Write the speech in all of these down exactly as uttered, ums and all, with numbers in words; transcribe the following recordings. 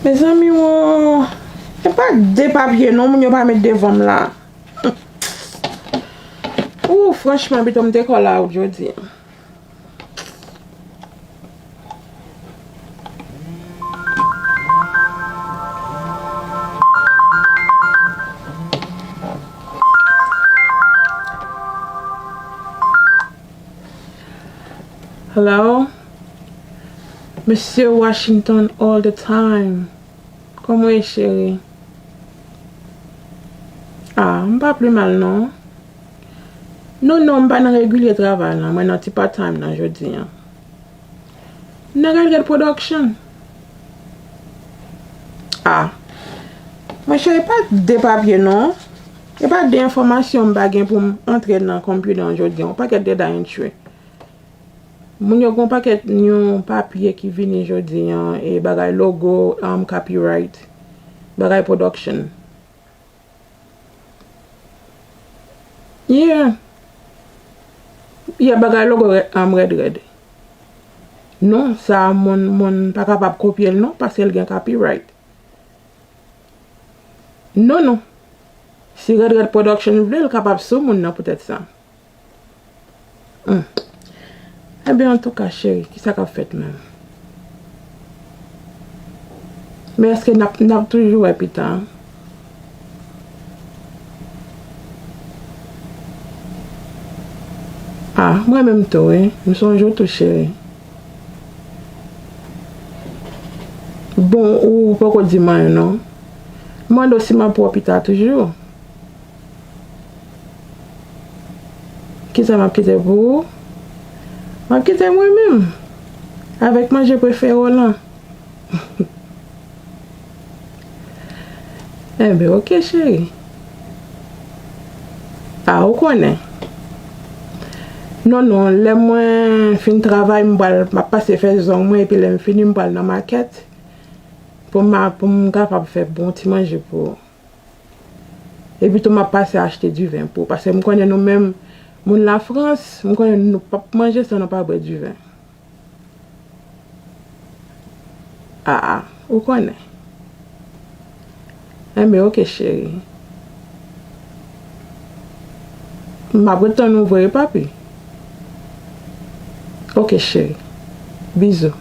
Mezanmi, wo, e pa de papye non, moun yo pa met devan m la. Ou, franchman, pito m te kòl a ou jodi a. Hello? Mesye Washington all the time. Kòman w ye, cheri? Ah, m pa pi mal, non. Non, non, m pa nan regilye travay lan. Mwen nan ti part time nan jodi a. Nan Red Red Production. Ah. Monchè, e pa de papye, non. E pa de enfòmasyon m pa gen pou m antre nan konpyuta an jodi a. Yon pakèt de da entry. Moun yo gen yon pakèt yon papye ki vini jodi a, e bagay logo, um, copyright, bagay production. Yeah. Yeah, bagay logo re-, um, Red Red. Non, sa moun, moun pa kapab kopye l non, paske l gen copyright. Non, non. Si Red Red Production vle, l kapab sou moun nan poutèt sa. Hmm. Ebyen, antouka, cheri, kisa k ap fèt menm? Men èske n ap, n ap toujou wè pita? Ah, mwen menm tou, wi. M sonje w tou, cheri. Bon, ou poko di m anyen, non. M mande w si m ap wè w pita toujou. Kisa m ap kite pou ou? M ap kite mwen menm. Avèk manje prefere w lan. Enben, oke, cheri. A, ou konnen. Non, non, lè mwen fin travay, m pral, m ap pase fè zong mwen, epi lè m fini, m pral nan makèt pou m, pou m kapab fè bon ti manje pou ou. Epi tou, m ap pase achte diven pou ou, paske m konnen nou menm, moun Lafrans, m konnen nou p ap manje san nou pa bwè diven. A, a, ou konnen. Enben, oke, cheri. M ap ret tann ou vre, papi. Oke, cheri. Bizou.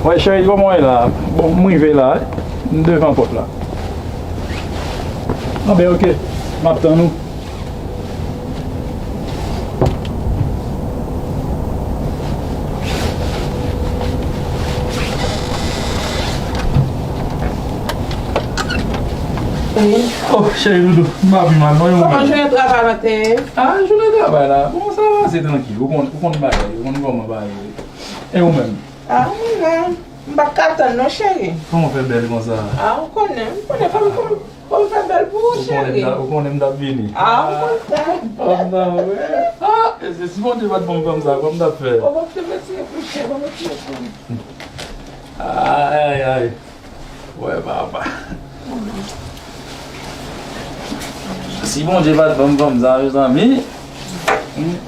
Wè, cheri, kòman w ye la? Bon, m rive la, wi. M devan pòt la. Anben, oke. M ap tann ou. Oh, cheri doudou, m pa pi mal, non, e ou menm? Kòman jounen travay la te ye? Ah, jounen travay la, bon, sa va, se trankil. Ou konn, ou konn bagay, ou konn kòman bagay ye. E ou menm? Ah, mwen la, m pa ka tann non, cheri. Kòman w fè bèl konsa? Ah, ou konnen, ou konnen, fò m, fò m, fò m fè bèl pou ou, cheri. Ou konnen m t ap, ou konnen m t ap vini. Ah, ou konn sa. Ah, m ta wè. Ah, e si Bondye pa t ban m fanm sa, kòman m t ap fè? Bon, bon, te mèsi pou cheri, bon, mèsi pou. Ay, ay, ay. Wè, papa. Si Bondye pa t ban m fanm sa, mezanmi. Hmm.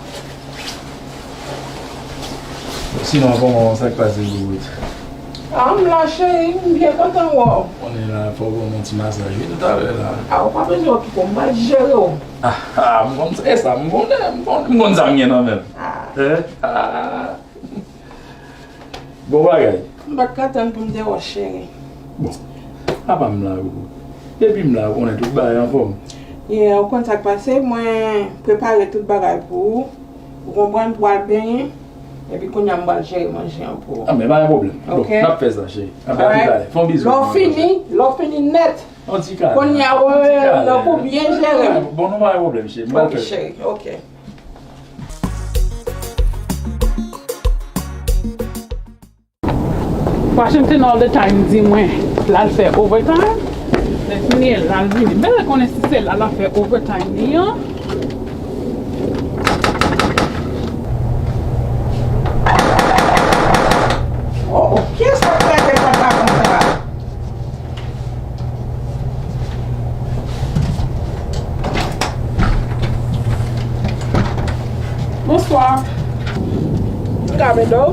Sinon, kòman, sa k pase, Gougouit? Ah, m la, cheri, m byen kontan wè w. Konnen la, fò w ban m yon ti masaj, wi, toutalè la. Ah, ou pa bezwen okipe w, m pral jere w. Ah, ah, m konn sa, e sa, m konnen, m konn, m konn sa m gen nan men m. Ah. Eh? Ah. Bon bagay. M pa t ka tann pou m te wè w, cheri. Bon, apa m la, Gougou. Depi m la, ou konnen tout bagay anfòm. Yeah, ou konn sa k pase, mwen prepare tout bagay pou ou. Ou konprann, pou al benyen. Epi kounye a m pral jere manje an pou ou. Ah, men pa gen pwoblèm. Bon, n ap fè sa, cheri. N ap fè toutalè. Fè yon bizou. Lè w fini, lè w fini nèt. Yon ti kalè. Kounye a, ou nan kou byen jere m. Bon, nou pa gen pwoblèm, cheri. M pral fè. Ok, cheri, ok. Washington all the time di mwen l al fè overtime. Lè fini, l al vini. Men l konnen si se la l ap fè overtime li an. Oh, oh, kiyès k ap kraze pòt la konsa? Bonswa. M ka ede w?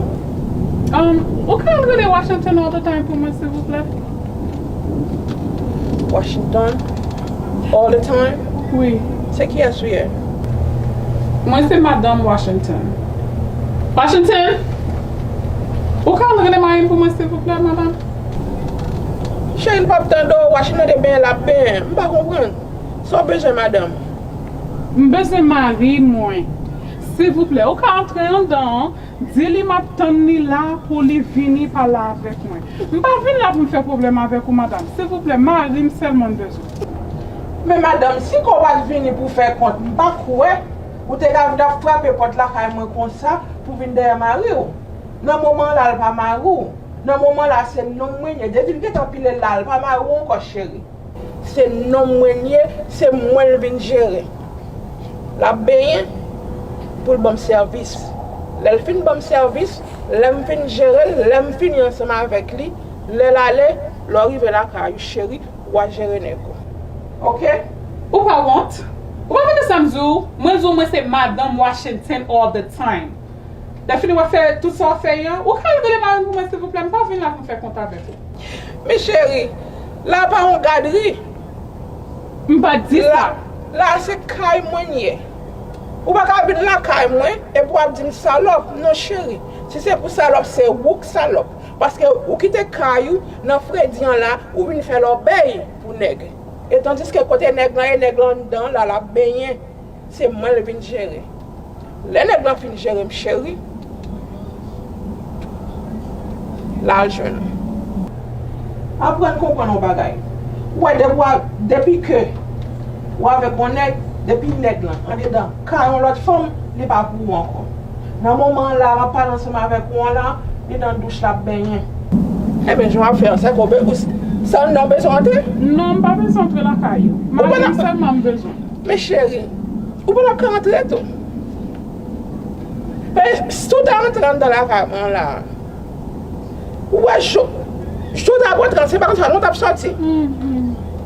A, Um, ou ka al rele Washington all the time pou mwen, silvouplè? Washington, all the time. Wi. Se kiyès ou ye? Mwen se madanm Washington. Washington! Ou ka al rele mari m pou mwen, silvouplè, madanm? Cheri, l p ap tande w. Washington te benyen, l ap benyen. M pa konprann. Sa w bezwen, madanm? M bezwen mari mwen. Silvouplè, ou ka antre anndan an, di li m ap tann li la pou li vini pale avèk mwen. M pa vin la pou m fè pwoblèm avèk ou, madanm. Silvouplè, mari m sèlman m bezwen. Men madanm, si kò w pa t vini pou fè kont, m pa kwè ou te ka vin ap frape pòt lakay mwen konsa pou vin dèyè mari w. Nan moman la, l pa mari w. Nan moman la, se nonm mwen ye. Depi l gentan pile l la, l pa mari w ankò, cheri. Se nonm mwen ye, se mwen l vin jere. L ap benyen pou l ban m sèvis. Lè l fin ban m sèvis, lè m fin jere l, lè m fini ansanm avèk li, lè l ale, lè w rive lakay ou, cheri, w a jere nèg ou. Oke? Ou pa wont? Ou pa tande sa m di w? Mwen di w mwen se madanm Washington all the time. Lè fini w ap fè tout sa w ap fè yo, ou ka al rele mari m pou mwen, silvouplè, m pa vin la pou m fè kont avèk ou. Men cheri, la pa yon gadri. M pa di sa. La, la se kay mwen ye. Ou pa ka vin lakay mwen epi w ap di m salòp. Non, cheri. Si se pou salòp, se ou k salòp. Paske ou kite kay ou nan fredi an la, ou vin fè lòbèy pou nèg. E tandiske kote nèg lan ye, nèg lan anndan la, l ap benyen. Se mwen l vin jere. Lè nèg lan fin jere m, cheri, l al jwenn ou. Aprann konprann yon bagay. Ou wè, depi w a, depi ke ou avèk yon nèg, depi nèg lan andedan kay yon lòt fanm, li pa pou ou ankò. Nan moman an la, m ap pale ansanm avèk ou an la, li nan douch l ap benyen. Ebyen, jan w ap fè an, sa koube ou, sa nan bezwen antre? Non, m pa bezwen antre lakay ou. Mari m sèlman m bezwen. Men cheri, ou pa t ap ka antre tou. Men si w ta antre anndan lakay mwen la, ou wè jou, jou w ta ap antre an, se pa konsa non w t ap sòti.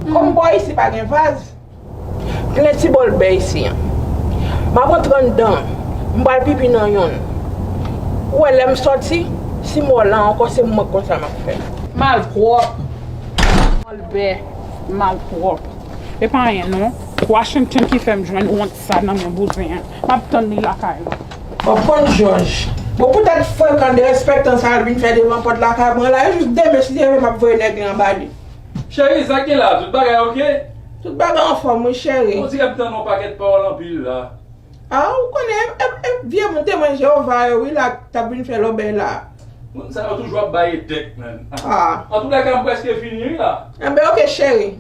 Kòm bò isi pa gen vaz, plen ti bòl bè isi an. M ap antre anndan, m pral pipi nan yonn. Ou wè lè m sòti, si m wè w la ankò, se mwen k konn sa m ap fè. Malpwòp. Bòl bè, malpwòp. E pa anyen non. Washington ki fè m jwenn wont sa nan men bouzen an. M ap tann li lakay mwen. W ap konn jòj. Bon, poutèt frekan derespektan sa l vin fè devan pòt lakay mwen la, e jis demen si Dye vle m ap voye nèg li anba li. Cheri, sa k gen la? Tout bagay oke? Tout bagay anfòm wi, cheri. On dirè m tande yon pakèt pawòl anpil la. A, ou konnen, e, e, vye moun Temwen Jewova yo wi la k t ap vin fè lòbèy la. Moun sa yo toujou ap bay etèk, man. A. Antoulèka, m prèske fini wi la. Enben, oke, cheri.